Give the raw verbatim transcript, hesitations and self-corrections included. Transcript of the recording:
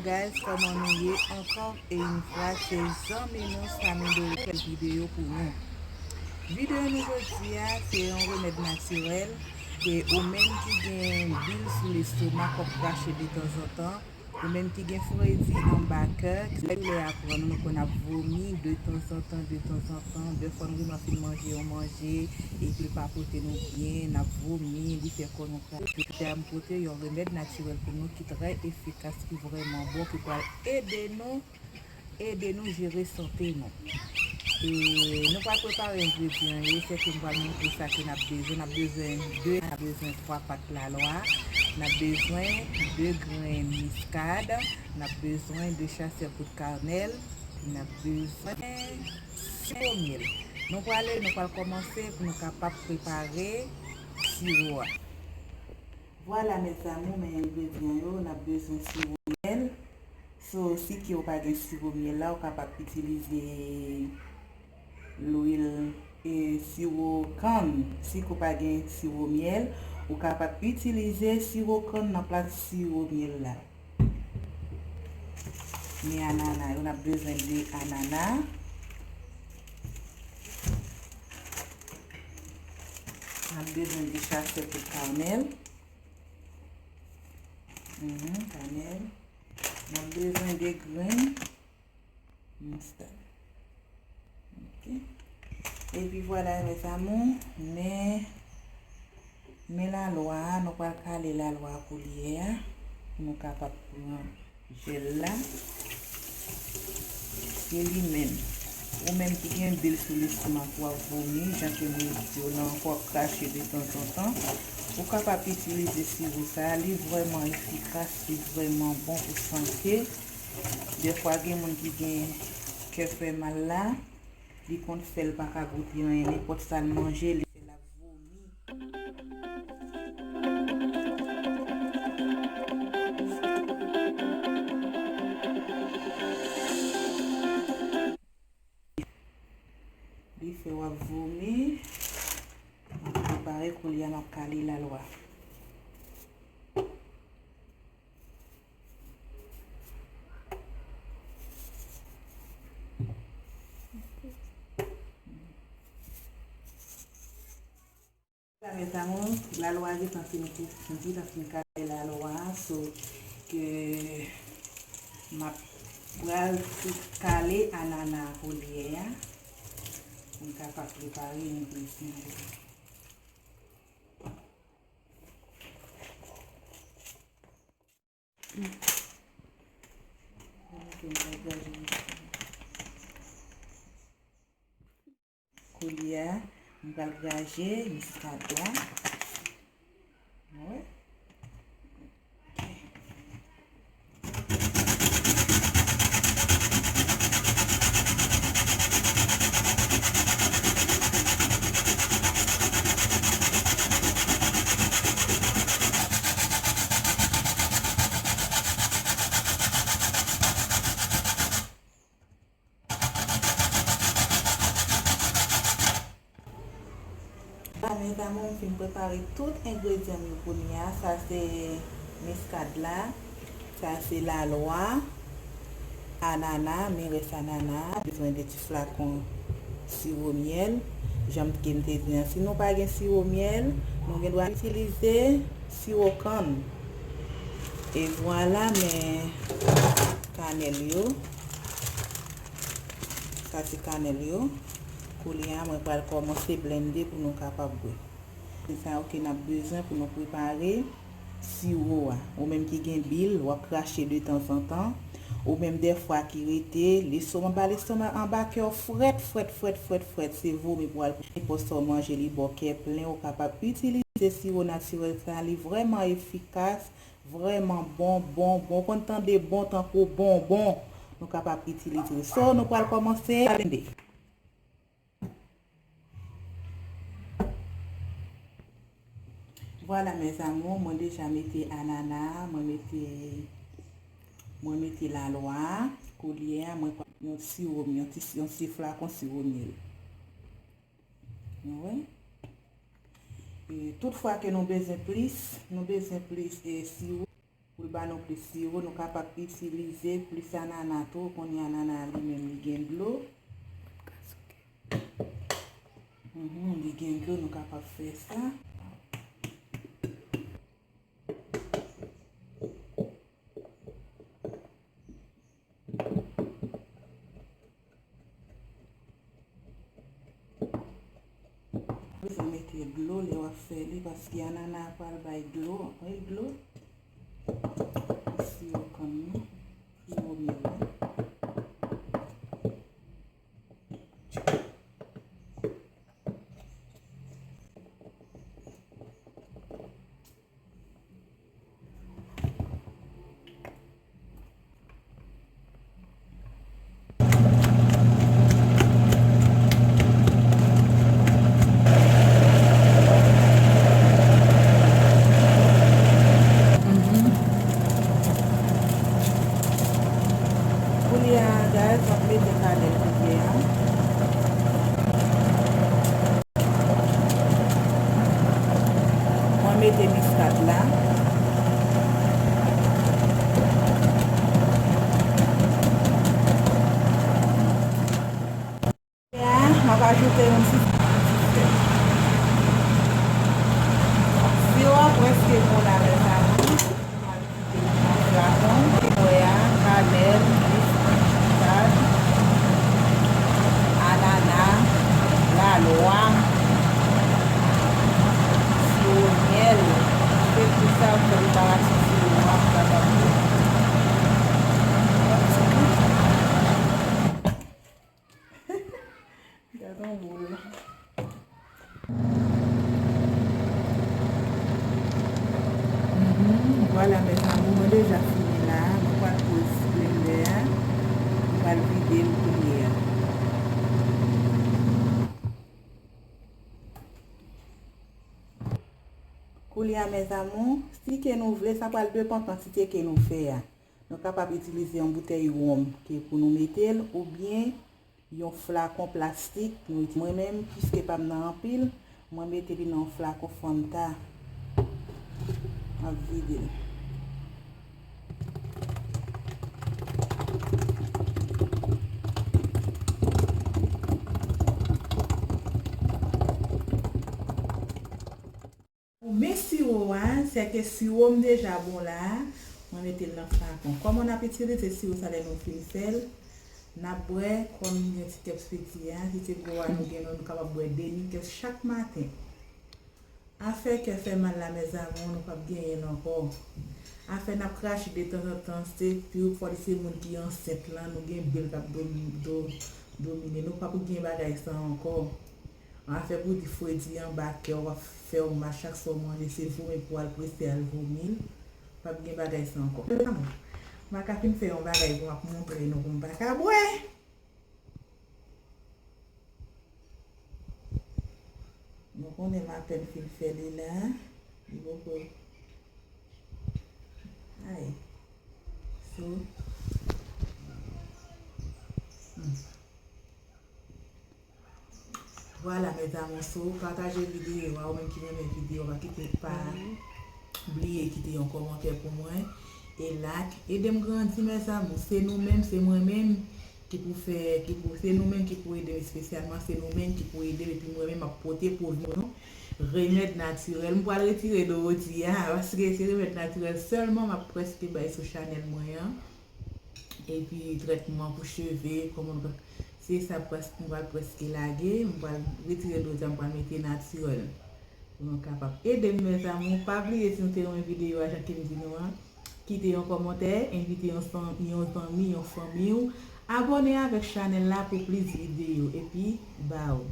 Guys, kòman nou ye? Encore une fois, se zanmi nou Samy Doré fè videyo pou nou. Videyo nou jodi a, se yon remèd natirèl ke ou menm ki gen bil sou lestomak, w ap krache detanzantan, ou menm ki gen fredi anba kè, lè doulè a pran nou, nou konn ap vomi detanzantan, detanzantan, dèfwa nou gentan fin manje yon manje, epi l pa pote nou byen, n ap vomi, li fè kò nou krache. Jodi a m pote yon remèd natirèl pou nou ki trè efikas, ki vrèman bon, ki pral ede nou, ede nou jere sante nou. E nou pral prepare engredyan yo, sèke m pral montre sa ke n ap bezwen. N ap bezwen de, n ap bezwen twa pat lalwa, n ap bezwen de grenn miskad, n ap bezwen de chasè poud kanèl, n ap bezwen siwo myèl. Nou prale, nou pral kòmanse pou nou kapab prepare siwo a. Vwala, mes amours, men engredyan yo, n ap bezwen siwo myèl. So, si ke w pa gen siwo myèl la, ou kapab itilize lwil e siwo kann. Si ke w pa gen siwo myèl, ou kapab itilize siwo kann nan plas siwo myèl la. Men anana yo, n ap bezwen de anana. N ap bezwen de chasè poud kanèl. Mhm, kanèl. N ap bezwen de grenn miskad. Ok. Epi vwala, mes amours, men, men lalwa a, nou pral kale lalwa a koulye a, pou nou kapab pran jèl la. Se li menm. Ou menm ki gen bil sou lestomak, w ap vomi, jan ke m di w la ankò, w ap krache detanzantan, ou kapab itilize siwo sa a, li vrèman efikas, li vrèman bon pou sante. Dèfwa gen moun ki gen kè fè mal la, li konn fè l pa ka goute anyen, nenpòt sa l manje, li fè l ap vomi. Li fè w ap vomi. M ap prepare koulye a, m ap kale lalwa. Sa, mes amours, lalwa gentan fin kou, m gentan fin kale lalwa a, so ke m ap pral tou kale anana koulye a, pou m kapab prepare yon plis manje. Koulye a, m pral graje miskad la. Wi. Ba, mes amours, m fin prepare tout engredyan m yo kounye a. Sa se miskad la. Sa se lalwa. Anana, men rès anana. Bezwen de ti flakon siwo myèl. Jan ke m te di an, si nou pa gen siwo myèl, nou gen dwa itilize siwo kann. E vwala, men kanèl yo. Sa se kanèl yo. Koulye a, mwen pral kòmanse blende pou nou kapab bwè. Se sa yo ke n ap bezwen pou nou prepare siwo a. Ou menm ki gen bil, w ap krache detanzantan. Ou menm dèfwa ki rete, lestomak, anba lestomak, anba kè w frèt, frèt, frèt, frèt, frèt, se vomi pou al pran. Nenpòt sa w manje, li ba w kè plen, ou kapab itilize siwo natirèl sa, li vrèman efikas. Vrèman bon, bon, bon. Konn tande bon tankou bonbon. Nou kapab itilize. So, nou pral kòmanse blende. Vwala, mes amours, mwen deja mete anana, mwen mete, mwen mete lalwa, koulye a, mwen pran yon siwo, yon ti, yon ti flakon siwo myèl. Nou wè? E, tout fwa ke nou bezwen plis, nou bezwen plis, e, siwo pou l Pa non plis siwo, nou kapab itilize plis anana tou. Kounye a anana a li menm li gen dlo. Mhm, li gen dlo, nou kapab fè sa. Bezwen mete dlo lè w ap fè li, paske anana a pral bay dlo, anpil dlo. Siwo kann nan, siwo mèl la. Koulye a, guys, m ap mete kanèl koulye a. Mwen mete miskad la. Koulye a, m ap ajoute yon ti, ti sèl. Siwo a prèske bon la, mezanmi. Flakon, siwo a, kanèl, miskad, anana, lalwa, siwo myèl. Se pou sa m fè preparasyon siwo a, m kapab. Gad on boul. Mhm, vwala, mezanmi, mwen deja fini la. Mwen pral poze blendè a. Mwen pral vide l kounye a. Koulye a, mezanmi, si ke nou vle, sa pral depann kantite ke nou fè a. Nou kapab itilize yon boutèy wonm ke pou nou mete l, oubyen yon flakon plastik. Mwen menm, piske pa m nan anpil, mwen mete li nan yon flakon Fanta. M ap vide l. Pou men siwo a, sèke siwo m deja bon la, mwen mete l nan flakon. Kòman n ap itilize siwo sa lè nou fin fè l? N ap bwè kòm yon ti kèps piti a, si se gwo a nou gen, nou kapab bwè demi kèps chak maten. Afè kè fè mal la, mezanmi, nou p ap genyen l ankò. Afè n ap krache detanzantan, se pi fò se moun ki ansent lan, nou gen bil k ap domi-, do-, domine. Nou p ap gen bagay sa ankò. Afè pou di fredi anba kè w ap fè w mal chak fwa w manje, se vomi pou w al prese al vomi l. P ap gen bagay sa ankò. M pa ka fin fè yon bagay pou m ap montre nou pou m pa ka bwè. Nou konnen m apèn fin fè li la. Li poko. Ay. So. Hmm. Vwala, mezanmi, so, pataje videyo a, ou menm ki renmen videyo a, pa kite, pa bliye kite yon kòmantè pou mwen, e like, ede m grandi, mezanmi, se nou menm, se mwen menm ki pou fè, ki pou, se nou menm ki pou ede m espesyalman, se nou menm ki pou ede m, epi mwen menm m ap pote pwovizyon nou, remèd natirèl, m pral retire Dorothy a, paske se remèd natirèl sèlman m ap prèske bay sou chanèl mwen an. Epi trètman pou cheve, kòman nou ka, se sa prèske, m pral prèske lage, m pral retire dlo a, m pral mete natirèl pou nou kapab ede m, mezanmi. Pa bliye, si nou te renmen videyo a, jan ke m di nou an, kite yon kòmantè, envite yon san-, yon zanmi, yon fanmi w, abòne avèk chanèl la pou plis videyo, epi baww.